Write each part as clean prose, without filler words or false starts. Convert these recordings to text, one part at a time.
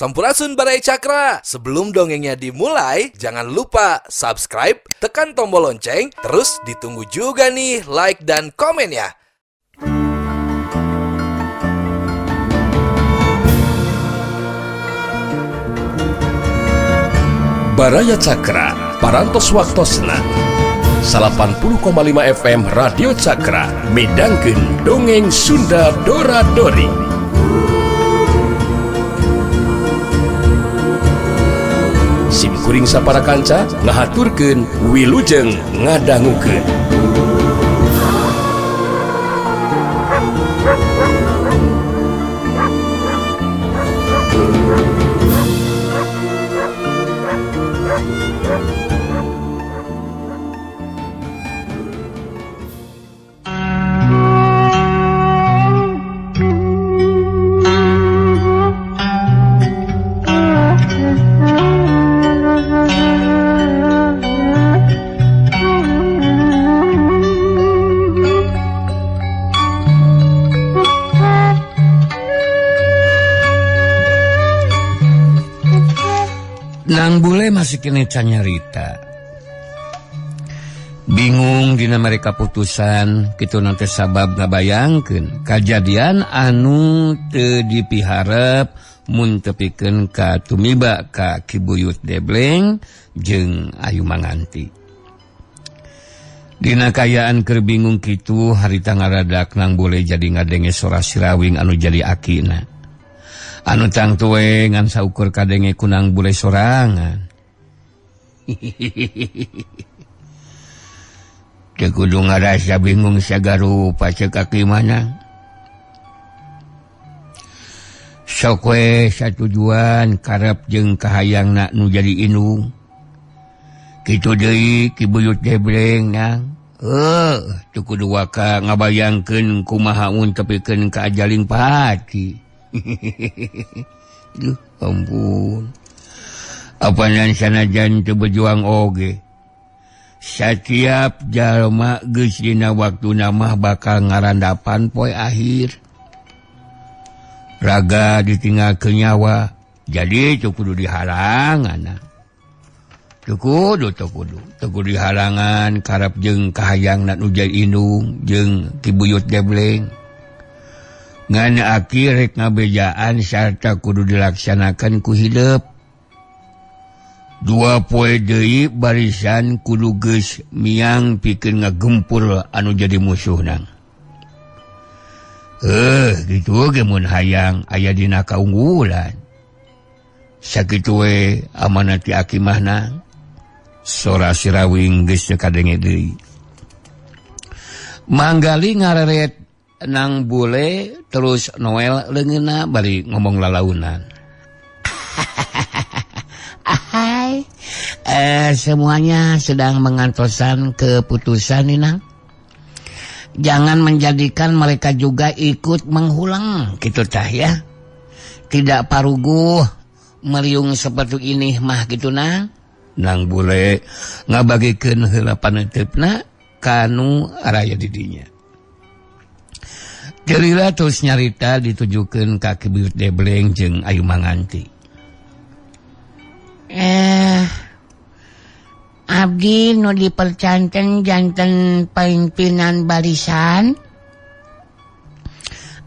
Sampurasun Baraya Cakra. Sebelum dongengnya dimulai, jangan lupa subscribe, tekan tombol lonceng, terus ditunggu juga nih like dan komennya. Baraya Cakra, Parantos Waktosna 80,5 FM Radio Cakra midangkeun dongeng Sunda Dora Dori. Sim kuring sapara kanca ngahaturkeun wilujeng ngadangukeun. Nang bule masih kene canyarita. Bingung dina mereka putusan kitu nanti sabab ngabayangkeun kajadian anu teu dipiharep mun tepikeun ka tumiba ka Ki Buyut Debleng jeung Ayu Manganti. Dina kayaan keur bingung kitu harita ngaradak nang bule jadi ngadenge sora sirawing anu jadi akina. Anu tangtuwe ngan saukur kadenge kunang bule sorangan. Teu kudu ngarasa bingung sagarupa ceuk aki mana. Sok we satujuan karep jeung kahayangna nu jadi indung. Kitu deui Ki Buyut Debleng nang. Heuh, teu kudu waka ngabayangkeun kumaha mun tepikeun ka ajaling pati. Duh, ampun. Apanan sanajan teu berjuang oge. Satiap jalma geus dina waktuna mah bakal ngarandapan poe akhir. Raga ditinggalkeun nyawa, jadi teu kudu dihalangan. Teu kudu dihalangan karep jeung kahayangna nu jadi indung jeung Ki Buyut Debleng. Ngan aki rek ngabejaan sarta kudu dilaksanakan ku hidep. Dua poe deui barisan kudu geus miang pikeun ngagempur anu jadi musuh nang. Gitu ge mun hayang aya dina kaunggulan. Sakitu we amanat ti aki mah nang. Sora sirawing geus teu kadenge deui. Manggali ngareret nang bule terus Noel leungeunna bari ngomong lalaunan. Ahai, semuanya sedang mengantosan keputusan nih nang. Jangan menjadikan mereka juga ikut menghulang gitu tah ya. Tidak paruguh meriung seperti ini mah gitu nang. Nang bule ngabagikeun heula paneuteup-na kanu araya didinya. Gelila terus nyarita ditujukeun ka Ki Buyut Debleng jeung Ayu Manganti. Abdi nu dipercanten janten pimpinan barisan.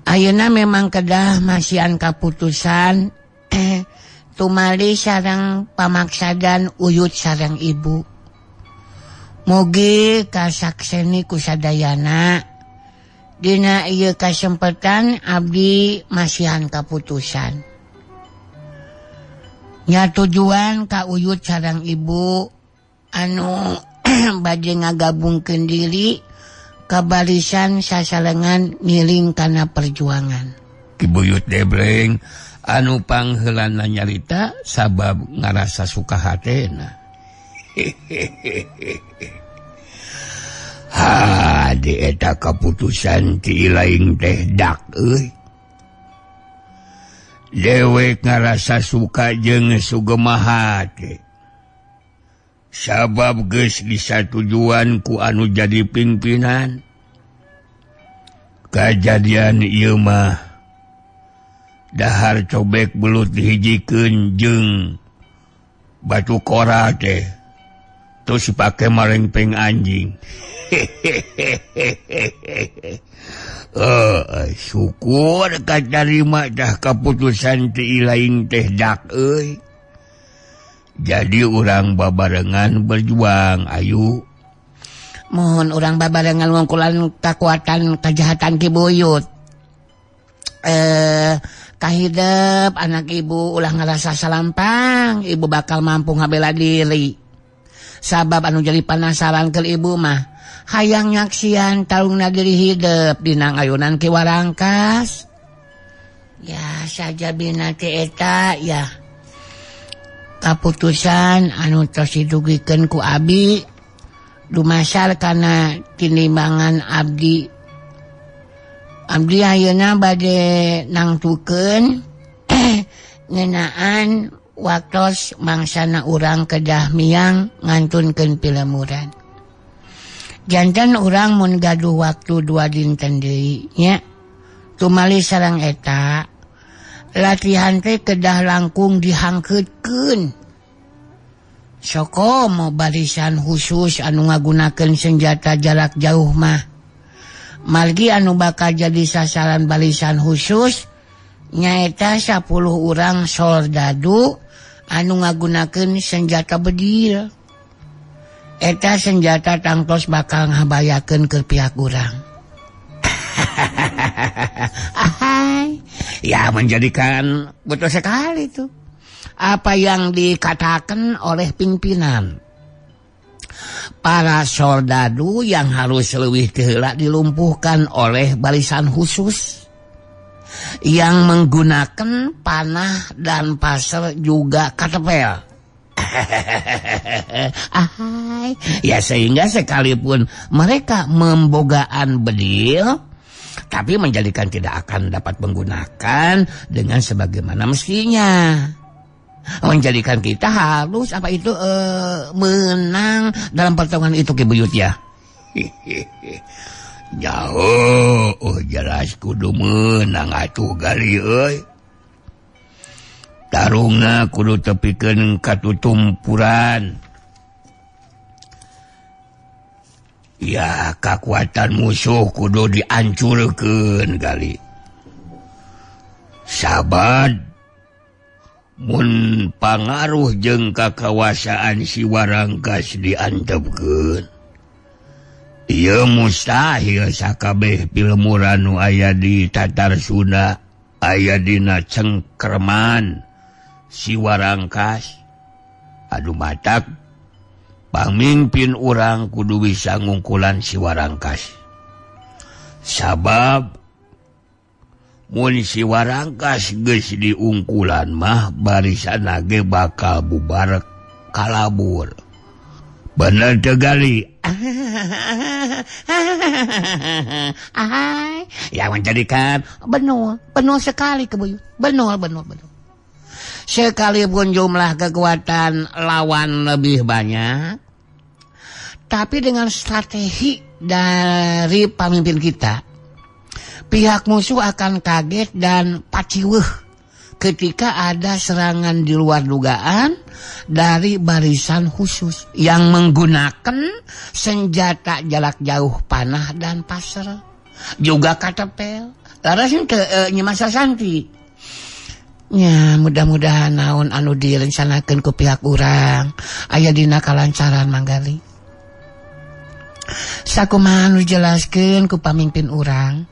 Ayeuna memang kedah masihan kaputusan tumali sareng pamaksadan uyut sareng ibu. Mugi kasakseni ku sadayana. Dina ieu kasempatan abdi masihan kaputusan. Nya tujuan ka uyut sareng ibu anu bade ngagabungkeun diri ka barisan sasalengan ngiling kana perjuangan. Ki Buyut Debleng anu pangheulana nyarita sabab ngarasa suka hatena. Ha, di eta kaputusan ti lain teh dak euy. Dewek ngarasa suka jeung sugemaha teh. Sabab geus disatujuan ku anu jadi pimpinan. Kajadian ieu mah Dahar cobek belut dihijikeun jeung batu kora teh. Terus dipake marengpeng anjing. Syukur katarima dah kaputusan ti lain teh dak euy. Jadi urang babarengan berjuang ayu. Mohon urang babarengan ngungkulan kakuatan kejahatan Ki Buyut. Kahidep anak ibu ulah ngerasa salampang, ibu bakal mampu ngabela diri. Sabab anu jadi penasaran ke ibu mah hayang nyaksian tarungna diri hidep dina ngayunan Ki Warangkas. Ya saja bina teh eta ya. Kaputusan anu tos didugikeun ku abi dumasar kana tinimbangan abdi. Abdi ayeuna bade nangtukeun ngeunaan waktos mangsana urang kedah miang ngantunkeun pilemuran. Janten urang mun gaduh waktu 2 dinten deui nya. Tumali sareng eta latihan teh kedah langkung dihangkeutkeun. Sokomo barisan khusus anu ngagunakeun senjata jarak jauh mah. Margi anu bakal jadi sasaran barisan khusus nyaeta 10 urang soldadu anu ngagunakeun senjata bedil. Eta senjata tangtos bakal ngabayakeun ke pihak urang. Ahai. Ya menjadikan betul sekali itu apa yang dikatakan oleh pimpinan. Para soldadu yang harus leuwih heula dilumpuhkan oleh barisan khusus yang menggunakan panah dan pasir juga katepel. Ahai. Ya sehingga sekalipun mereka membogaan bedil, tapi menjadikan tidak akan dapat menggunakan dengan sebagaimana mestinya. Menjadikan kita harus apa itu menang dalam pertarungan itu Ki Buyut ya. Jauh, oh jelas kudu menang atuh gali euy. Tarungna kudu tepikeun ka tutumpuran. Ya kakuatan musuh kudu diancurkeun gali. Sabad mun pangaruh jeung kakawasaan si Warangkas diantepkeun. Ieu mustahil sakabeh pilemuran nu aya di Tatar Sunda aya dina cengkerman si Warangkas. Aduh matak pamimpin urang kudu bisa ngungkulan si Warangkas. Sabab mun si Warangkas geus diungkulan mah barisan ge bakal bubar kalabur. Bener teu gali? Ya menjadikan benul, benul sekali Ki Buyut. Benul, benul, benul. Sekalipun jumlah kekuatan lawan lebih banyak, tapi dengan strategi dari pemimpin kita, pihak musuh akan kaget dan paciweuh ketika ada serangan di luar dugaan dari barisan khusus yang menggunakan senjata jarak jauh panah dan pasir juga katepel. Laras ke Nyi Mas Santi. Ya, mudah-mudahan naon anu direncanakeun ku pihak urang aya dina kalancaran manggali. Sakumaha anu jelaskeun ku pamimpin urang.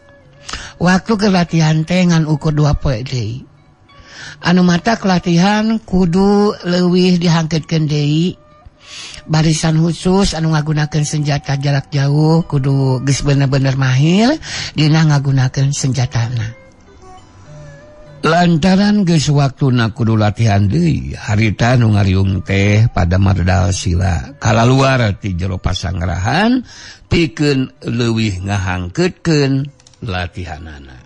Waktu kelatihan teh ngan ukur 2 poe deui. Anu mata kelatihan kudu leuwih dihangkeutkeun deui. Barisan khusus anu ngagunakeun senjata jarak jauh kudu geus bener-bener mahir dina ngagunakeun senjatana. Lantaran geus waktuna kudu latihan deui, harita nu ngariung teh pada mardal sila kalaluar ti jero pasangrahan pikeun leuwih ngahangkeutkeun latihanana.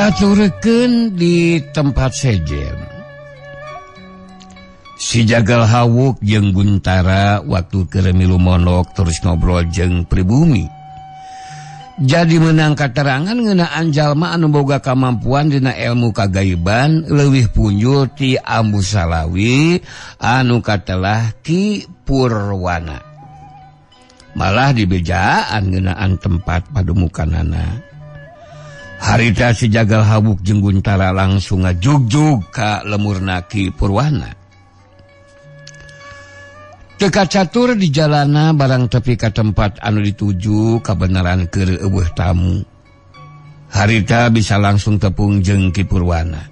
Dihaturkeun di tempat sejen. Si Jagal Hawuk jeung Guntara waktu keur milu mondok terus ngobrol jeung pribumi. Jadi menang katerangan ngeunaan jalma anu boga kamampuan dina ilmu kagaiban leuwih punjul ti Ambu Salawi anu katelah Ki Purwana. Malah dibejaan ngeunaan tempat padumukanana. Harita si Jagal Hawuk jeung Guntara langsung ngajugjug ka lemurna Ki Purwana. Teka catur di jalana barang tepi ka tempat anu dituju kabeneran keur eueuh tamu. Harita bisa langsung tepung jeung Ki Purwana.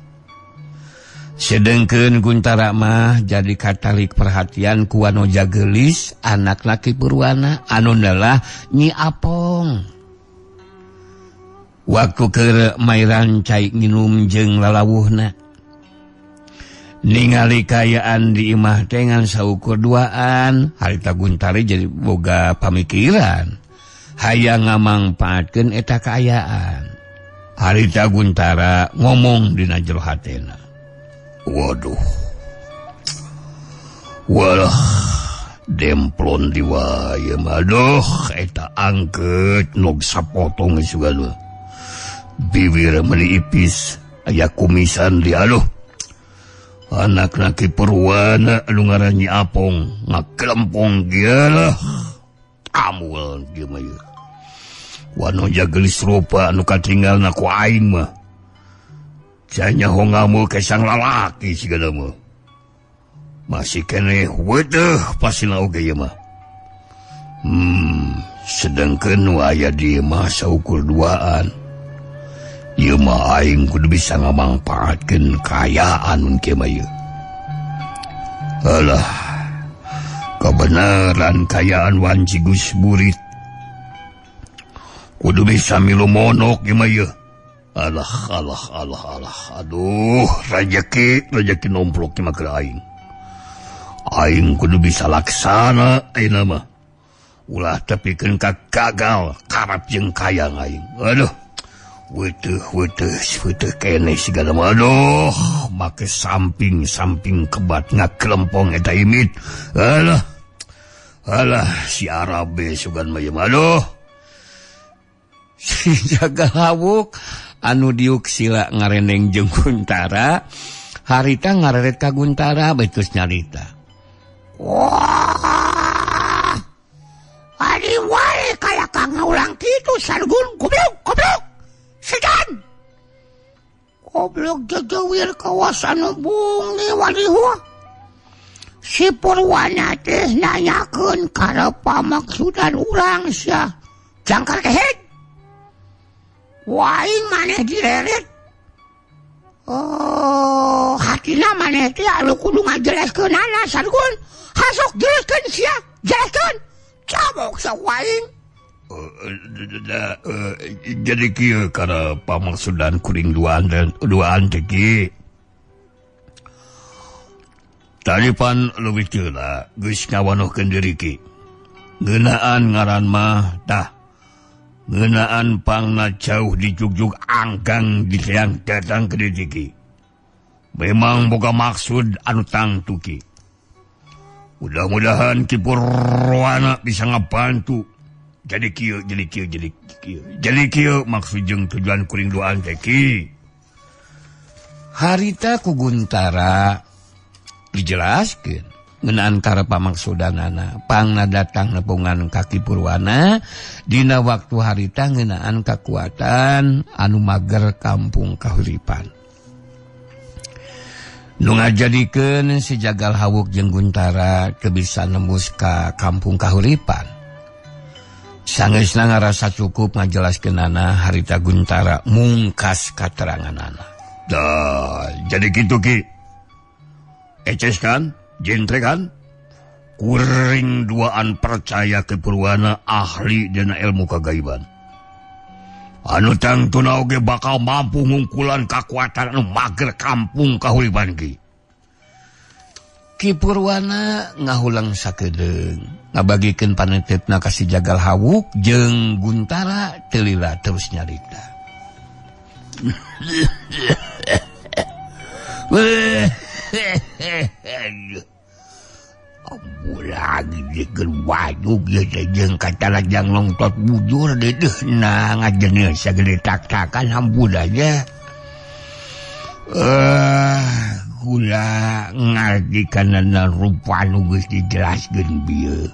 Sedengkeun Guntara mah jadi katarik perhatian ku wanoja geulis anakna Ki Purwana anu nelah Nyi Apong. Waktu keur mairan cai nginum jeung lalawuhna. Ningali kayaan di imah teh ngan saukur duaan, harita Guntara jadi boga pamikiran. Hayang ngamangpaatkeun eta kaayaan. Harita Guntara ngomong dina jero hatena. Waduh. Walah, demplon di wae mah. Aduh, eta angkeut nog sapotong sugan. Bibir meuni ipis, aya kumisan di aduh. Anak Ki Purwana anu ngaran Nyi Apong ngakelempong kieu lah. Amul kieu mah ieu. Wanoja geulis rupa anu katinggalna ku aing mah. Cenah ngamul ka sang lalaki sigana mah. Masih keneh weuteeh pasina oge ieu mah. Sedengkeun nu aya di mah saukur duaan. Ieu mah aing kudu bisa ngamangpaatkeun kaayaan mun kieu mah ieu. Alah, kebenaran kayaan wanci Gus Burit. Kudu bisa milu monok ieu mah ieu. Alah, alah, alah, alah. Aduh, rejeki, rejeki nomplok ieu mah keur aing. Aing kudu bisa laksana ayeuna mah. Ulah tepikeun ka gagal karep jeung kayang aing. Aduh. Weteh, weteh, weteh kene segala mah. Aduh, make samping-samping kebat ngakelempong eta imit. Alah, alah, si Arabe sugan mah ieu mah. Aduh. Si Jagal Hawuk anu diuk sila ngareneng jeung Guntara, harita ngareret ka Guntara betus nyarita. Wah, adi wae kaya ka ngaulang kitu Sargun goblok, goblok. Sedan. Goblok jejewir kawasan bungi walihua. Si Purwana teh nanyakeun karep pamaksudan urang sia. Jangkar kehed. Waing maneh direret. Oh, hatina maneh teh anu kudu ngajelaskeunana Sargun. Hasok jelaskeun sia, jelaskeun. Cabok sa waing. Jadi kieu kana pamaksudan kuring duaan duaan teh ki. Tadi pan leuwih teu lah geus ngawanohkeun diri ki. Ngeunaan ngaran mah tah. Ngeunaan pangna jauh dijugjug anggang diteang datang ke diri ki. Memang boga maksud anu tangtu ki. Mudah-mudahan Ki Purwana bisa ngabantu. Jadi kieu, jadi kieu, jadi kieu. Jadi kieu maksud jeung tujuan kuring duaan teh ki. Harita ku Guntara dijelaskeun ngeunaan karep pamaksudanana. Pangna datang nepungan ka Ki Purwana dina waktu harita ngeunaan kakuatan anu mager kampung Kahuripan. Nu ngajadikeun si Jagal Hawuk jeung Guntara teu bisa nembus ka kampung Kahuripan. Sangeusna ngarasa cukup ngajelaskeunana harita Guntara mungkas kateranganana. Dah, jadi gitu Ki. Eces kan, jentre kan? Kuring duaan percaya ke Purwana ahli dina ilmu kagaiban. Anu tangtuna oge bakal mampu ngungkulan kakuatan anu mager kampung Kahuripan ki. Ki Purwana ngahulang sakedeung, ngabagikeun panetepna ka si Jagal Hawuk jeung Guntara teu lila terus nyarita. Lagi dikeun baju ieu teh jeung katalajang longtot bujur deudeuh na ngajeuneuh sagede tak-takan hampura nya. Kula ngarti kana rupa nu geus dijelaskeun bieu.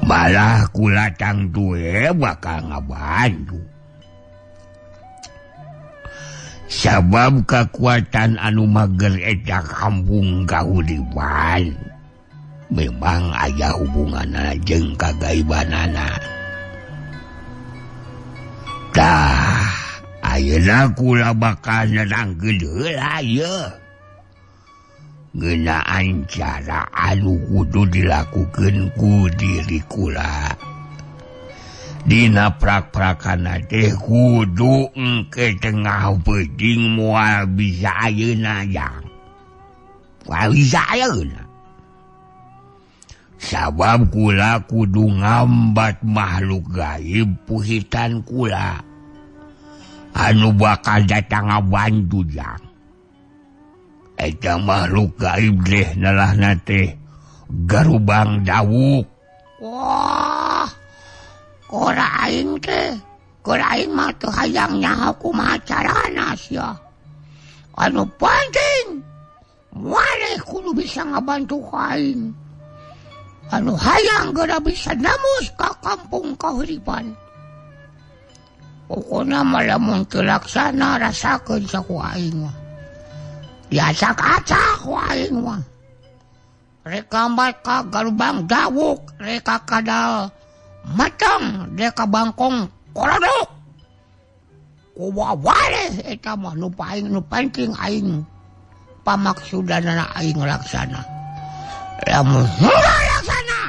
Malah kula tangtu bakal ngabantu. Sabab kekuatan anu mager eta kampung kahuripan memang aya hubunganna jeung kagaibanana. Tah, ayeuna kula bakal nerangkeun heula ieu. Ngeunaan cara anu kudu dilakukeun ku diri kula. Dina prak-prakana teh kudu engke tengah peuting moal bisa ayeuna jang. Moal bisa ayeuna. Sabab kula kudu ngambat makhluk gaib puhitan kula. Anu bakal datang ngabantu jang. Eta makhluk gaib deh nalahna teh Garubang Dawuk. Wah. Ora aing teh, ora aing mah teu hayang nyaho kumaha carana sia. Anu penting maneh kudu bisa ngabantu ka aing. Anu hayang geura bisa nembus ka kampung kahuripan. Pokona mah lamun teu laksana rasakeun saku aing mah. Diacak-acak ku aing mah. Rek gambar ka Garubang Dawuk, rek ka kadal matang deka bangkong korodok. Kumaha wae eta mah nu paing nu penting aing pamaksudanana aing laksana. Lamun henteu laksana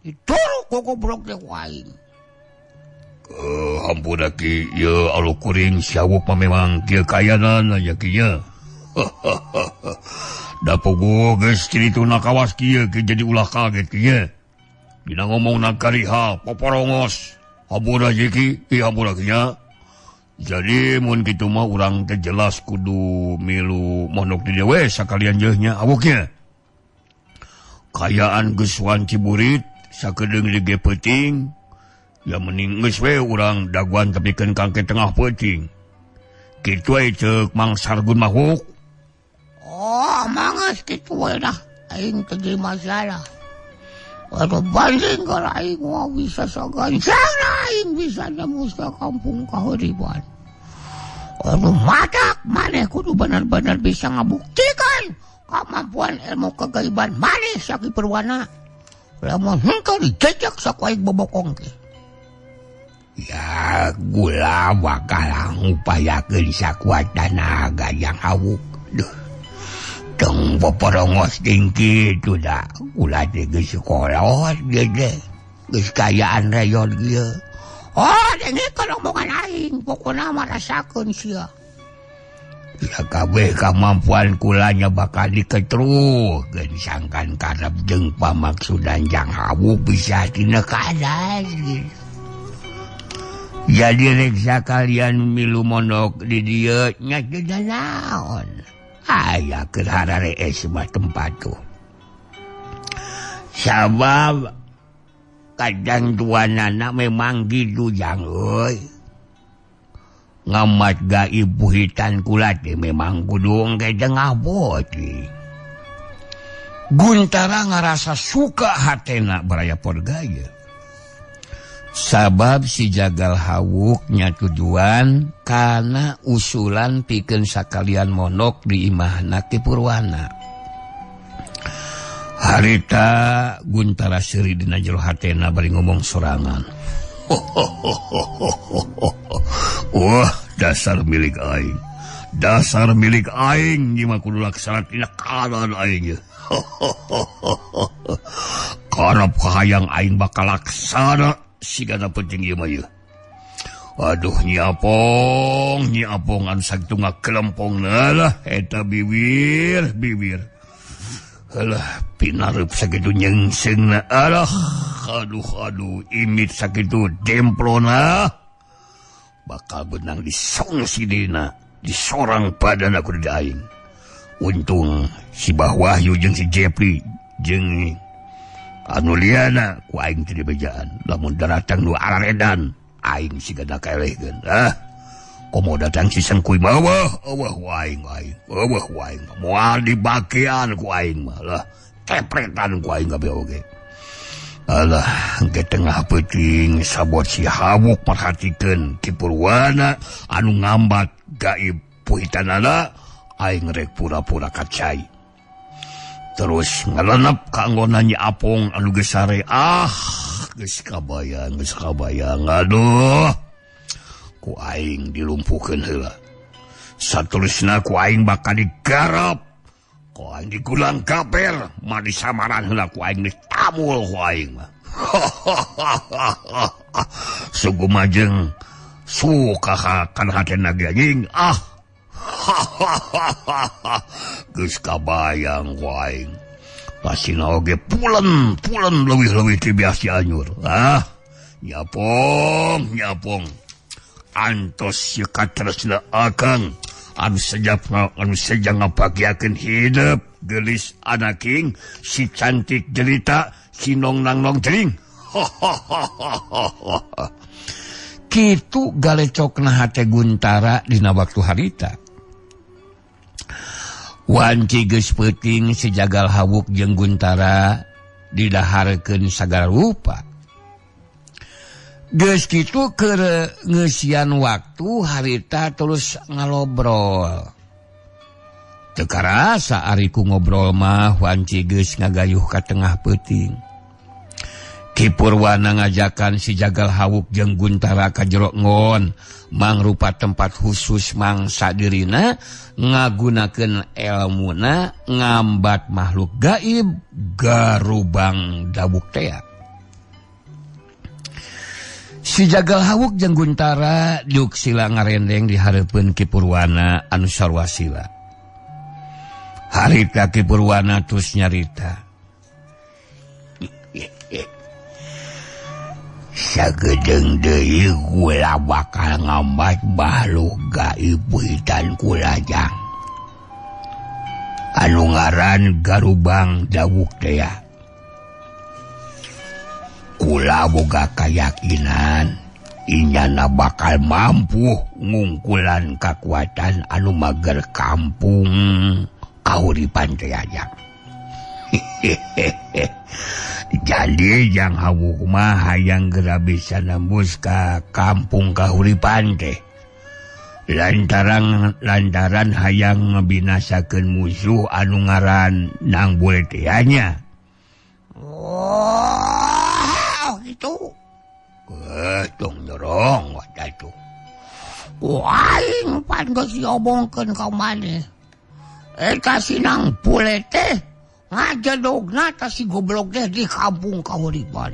dituruk ku goblok teh ku aing. Hampura ki ieu anu kuring siawuk mah memang kieu kayanana nya ki nya. Da puguh geus cirituna kawas kieu ki jadi ulah kaget ki nya. Dina ngomong na kariha poporongos hampura jiki ki hampura ki nya. Jadi mun kitu mah urang teh jelas kudu milu mondok di dieu we sakalian jeuh nya awuk nya. Kayaan geus wanci burit sakedeung di ge peuting. Ya mending geus we urang daguan tepikeun ka tengah peuting. Kitu we ceuk Mang Sargun Mahuk. Oh, mangas kitu we dah. Aing teu jadi masalah. Aduh banding kalau aing mah bisa sagancang aing bisa nembus ka kampung kahuripan. Aduh matak maneh kudu benar-benar bisa ngabuktikan kemampuan ilmu kegaiban maneh Saki Purwana. Lamun henteu dijejak saku aing bobokong teh. Ya gula bakal ngupayakeun sakuat tanaga yang awuk. Duh. Teng poporongos tinggi kitu da kula teh geus kolot gede geus kayaan rayon ieu. Oh, dengekeun omongan aing, pokona mah rasakeun sia. Ya kabeh kamampuan kula nya bakal diketruhkeun sangkan karep jeung pamaksudan jang hawu bisa tina kadas. Jadi rek sakalian milu mondok di dieu nya teu naon. Aya keur hararees mah tempat tuh. Sabab kadang tuanana memang gitu jang euy. Ngamat gaib puhitan kula teh memang kudu engke tengah peuting. Guntara ngarasa suka hatena baraya porgaya. Sabab si Jagal Hawuknya tujuan karena usulan pikeun sakalian mondok di imahna Ki Purwana. Harita Guntara seuri dina jero hatena bari ngomong sorangan. Wah, dasar milik aing. Dasar milik aing ieu mah kudu laksana tina kaadaan aing ieu. Karep kahayang aing bakal laksana sigana penting ieu mah ieu. Aduh Nyi Apong anu sakitu ngakelempongna lah eta bibir. Alah pinareup sakitu nyeungseungna. Alah aduh imit sakitu demplona. Bakal benang disongsi dina disorang badan aku di aing. Untung si Bah Wahyu jeung si Jepri jeung anu liana ku aing teu dibejaan. Lamun daratang nu araredan aing siga kaelehkeun. Ah, komo datang si Sengkuy mah eueuh aing aing. Eueuh aing moal dibagian ku aing mah lah. Kepretan ku aing kabeh oge. Alah, ke tengah peuting sabot si Hawuk perhatikeun Ki Purwana anu ngambat gaib puhitanana aing rek pura-pura kacai. Terus ngalenep ka anggona Nyi Apong anu geus sare. Ah, geus kabayang, aduh. Ku aing dilumpuhkeun heula. Saterusna ku aing bakal digarap. Ku aing digulang kaper, mah disamaran heula ku aing ditamul ku aing mah. Sugu majeng suka kana hatena ge anjing. Ah. Geus kabayang ku aing. Pasina oge pulen leuwih-leuwih ti biasa anyur. Ah, nyapong. Antos ieu katresna akang anu seja ngabagiakeun hidup geulis anaking si cantik jelita si nong nang nong jering. Kitu galecokna hate Guntara dina waktu harita. Wanci geus peuting si Jagal Hawuk jeung Guntara didaharkeun sagala rupa. Geus kitu keur ngeusian waktu harita terus ngalobrol. Teu karasa ari ku ngobrol mah wanci geus ngagayuh ka tengah peuting. Ki Purwana ngajakan si Jagal Hawuk jeung Guntara ka jero ngon mangrupa tempat khusus mangsa dirina ngagunakeun elmuna ngambat makhluk gaib garubang dabuk tea. Si Jagal Hawuk jeung Guntara diuk sila ngarendeng di hareupeun Ki Purwana anu sarua sila. Harita Ki Purwana terus nyarita. Sagedeung deui kula bakal ngambat makhluk gaib hitan kulajang. Anu ngaran Garubang Dawuk tea. Kula boga kayakinan inyana bakal mampu ngungkulan kakuatan anu mager kampung kahuripan tea jang. Jadi jang Hawuk mah hayang geura bisa nembus ka kampung kahuripan teh. Lantaran hayang ngebinasakeun musuh anu ngaran Nang Bule teh nya. Oh, gitu. Tong nyorong wadah tuh. Aing pan geus diomongkeun ka maneh. Eta si Nang Bule teh ngajedogna ta si goblok teh di kampung kahuripan.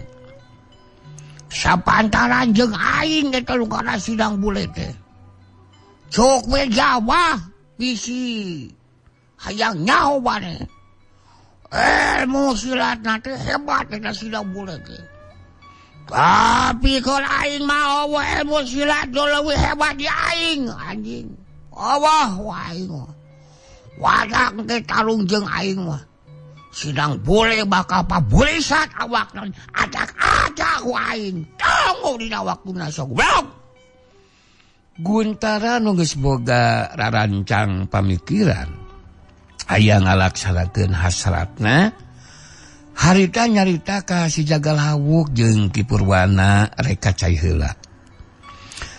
Sapantaran jeung aing eta nu kana si Nang Bule teh. Cok we Jawa bisi hayang nyaho maneh. Ilmu silatna teh hebat eta si Nang Bule teh. Tapi kalau aing mah eueuh ilmu silat leuwih hebat di aing anjing. Eueuh aing mah. Wadak teh tarung jeung aing mah. Sidang boleh bakal pabulisat awak acak-acak aing. Tunggu dina waktuna sok goblok. Guntara nu geus boga rarancang pamikiran aya ngalaksanakeun hasratna. Harita nyarita ka si Jagal Hawuk jeung Ki Purwana rek ka cai heula.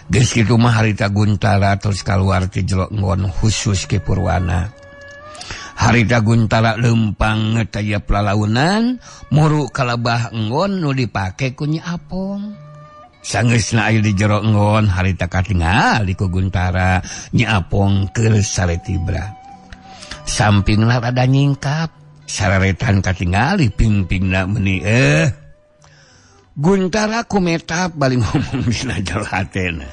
Geus kitu mah harita Guntara terus kaluar ti jero nggon khusus Ki Purwana. Harita Guntara lempang ngetaya pelalaunan muru kalabah enggon nu dipake ku Nyi Apong. Sangeusna aya di jero enggon harita katingali ku Guntara Nyi Apong keur sare tibra. Sampingna rada nyingkap, sararetan katingali pingpingna meuni Guntara kumetap bali ngomong dina jero hatena.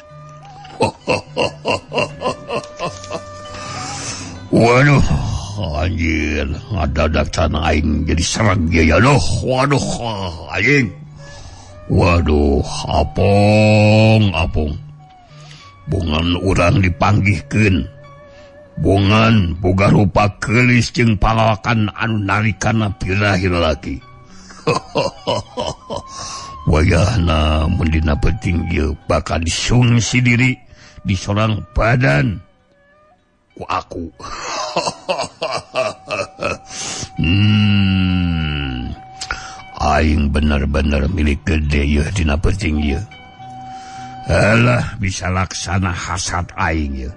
Waduh, anjir, ngadadak can aing jadi serang dia ya loh. Waduh, anjing. Waduh, apong. Bongan urang dipanggihkeun. Bongan boga rupa geulis jeung palawakan anu narikana birahi lalaki. Wayahna mun dina peuting ieu bakal disungsi diri disorang badan ku aku. Aing bener-bener milik gede ieu dina peuting ieu. Alah bisa laksana hasad aing ieu.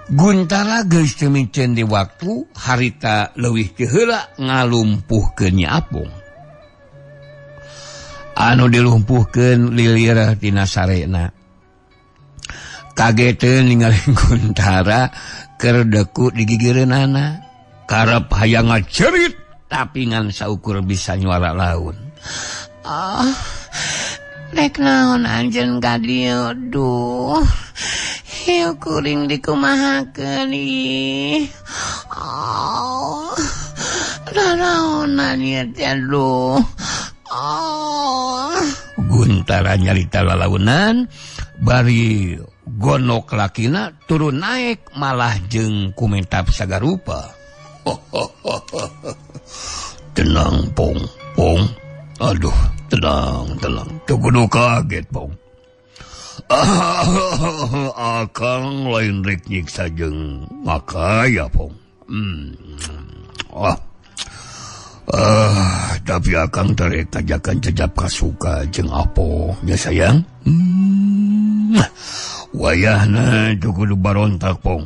Guntara geus teu miceun di waktu harita leuwih ti heula ngalumpuhkeun Nyi Apung. Anu dilumpuhkeun lilir tina sarena. Kageteun ningali Guntara keur deku digigireunana. Karep hayang ngacerit tapi ngan saukur bisa nyuara laun. Ah, rek naon anjeun ka dieu duh. Hiu kuring dikumahakeun ih. Oh, nanaonan ieu teh duh. Oh. Guntara nyarita lalaunan bari gonok lakina turun naik malah jeung kumentap sagarupa. Tenang Pong, Pong. Aduh, tenang, tenang. Teu kudu kaget, Pong. Akang lain rek nyiksa jeung makaya, Pong. Tapi akang terek kajakan jejap kasuka jeung apo nya sayang. Wayahna teu kudu barontak, Pong.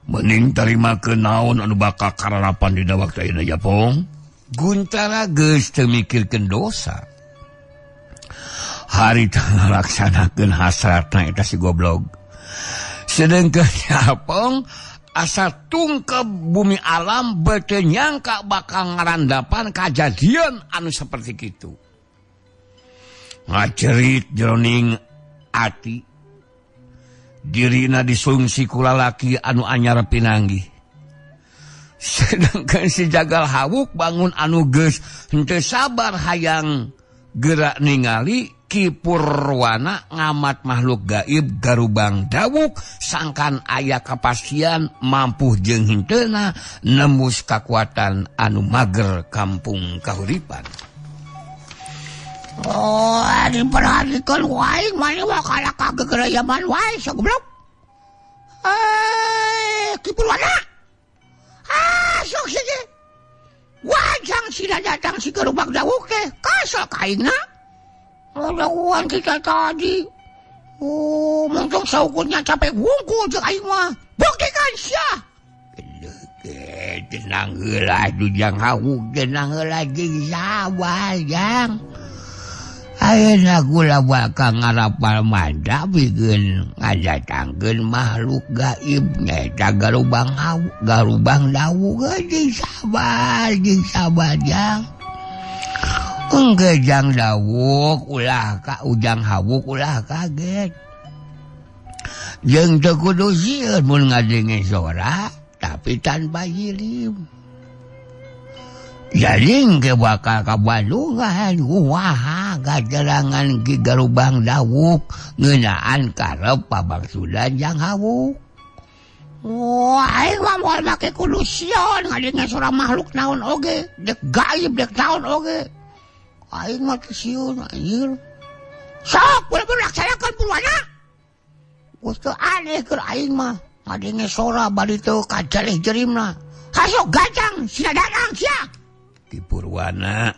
Mending tarimakeun naon anu bakal kararapan dina waktu ayeuna ya, Pong. Guntara geus teu mikirkeun dosa. Harita ngalaksanakeun hasratna eta si goblog. Sedengkeun Nyi Apung asa tungkep bumi alam beuteung nyangka bakal ngarandapan kajadian anu seperti kitu. Ngacerit jroning ati. Dirina disungsi ku lalaki anu anyar pinanggih. Sedangkan si Jagal Hawuk bangun anu geus henteu sabar hayang gerak ningali Ki Purwana ngamat makhluk gaib Garubang Dawuk sangkan aya kapastian mampu jeung hinteuna nembus kakuatan anu mager kampung kahuripan. Oh, diperhatikan wae mani wakala kagegerayaman wae sagoblok. Eh, Ki Purwana. Ah, sok sih. Wajang sila datang si Garubang Dawuk teh kasal kaingna. Udah kita tadi. Oh, mungkin saukurnya capek wungkul jeung aing mah. Buktikan sia. Tenang heula Jang Hawuk, tenang heula jeung sabar Jang. Ayeuna kula bakal ngarapal manda pikeun ngadatangkeun makhluk gaib nyaeta Garubang Hawuk, Garubang Dawuk. Jeung sabar Jang. Engke Jang Dawuk ulah ka Ujang Hawuk ulah kaget. Jeung teu kudu sieun mun ngadenge sora tapi tanpa jirim. Jadi engke bakal ka Bandungan wah katerangan Ki Garubang Dawuk ngeunaan karep pabangsudan Jang Hawuk. Wah, aing mah moal make kudu sieun ngadenge sora makhluk naon oge, dek gaib dek naon oge. Aing mah teu sieun anjir. Sok bener-bener laksanakeun Purwana. Geus teu aneh keur aing mah ngadenge sora bari teu kajaleh jerimna. Hayo gajang sina datang sia. Ki Purwana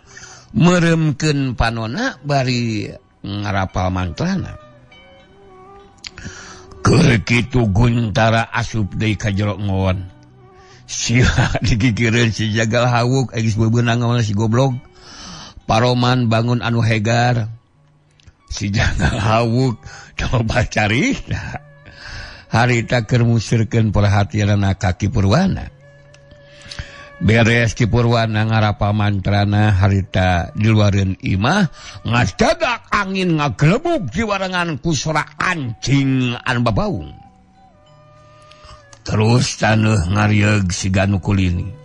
meremkeun panona bari ngarapal mantrana. Keur kitu Guntara asup deui ka jero ngon. Sia digigireun si Jagal Hawuk geus bebeunang si goblog. Paroman bangun anu hegar. Si Jagal Hawuk coba carita. Harita keur musirkeun perhatianna ka Ki Purwana. Beres Ki Purwana ngarapa mantrana harita diluareun imah ngadadak angin ngagelebug di warengan ku sora anjing anu babaung. Terus taneuh ngarieug siga nu kulini.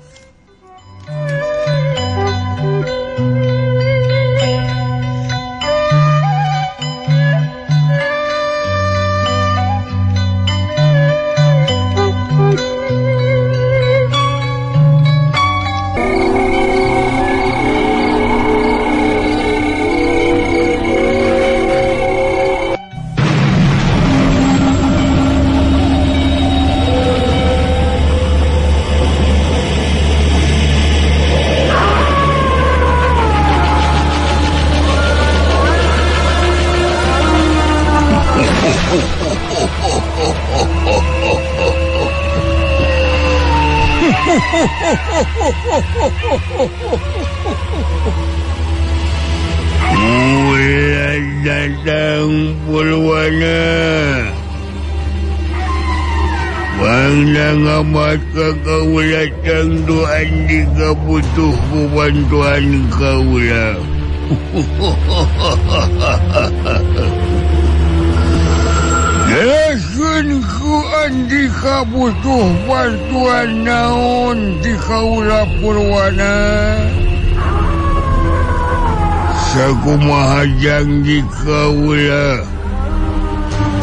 Ulah datang Purwana. Bangsa ngamat ka kaula tangtu andika butuh bantuan kaula. Jelaskeun ku andika butuh bantuan naon di kaula Purwana. Sakumaha janji kaula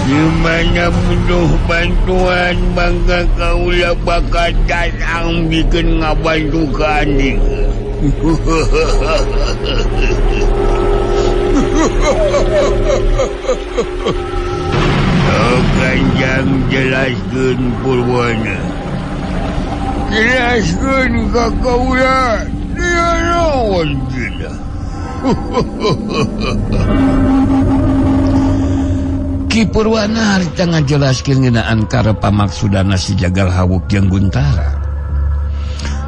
di mana butuh bantuan bangga kaula bakal datang bikin ngabantu ka andika. Kanjang jelaskeun Purwana. Jelaskeun ka kaula dia naon gila. Ki Purwana harita ngajelaskeun ngeunaan karep pamaksudana si Jagal Hawuk jeung Guntara.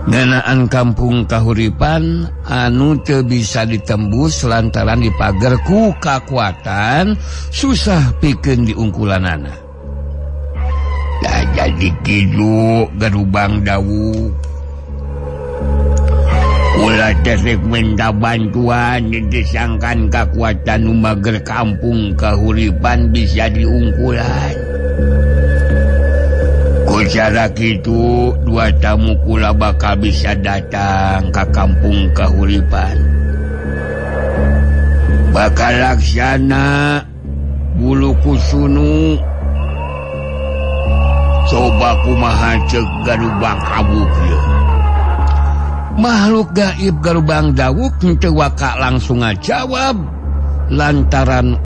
Ngeunaan kampung Kahuripan anu teu bisa ditembus lantaran dipager ku kakuatan susah pikeun diungkulanana. Lah jadi kitu Garubang Dawuk. Ulah terek minta bantuan disangkan kakuatan nu mager kampung Kahuripan bisa diungkulan. Ku cara kitu dua tamu kula bakal bisa datang ka kampung Kahuripan. Bakal laksana bulu kusunu. Coba kumaha ceuk Garubang Dawuk ieu. Makhluk gaib Garubang Dawuk teu waka langsung ngajawab lantaran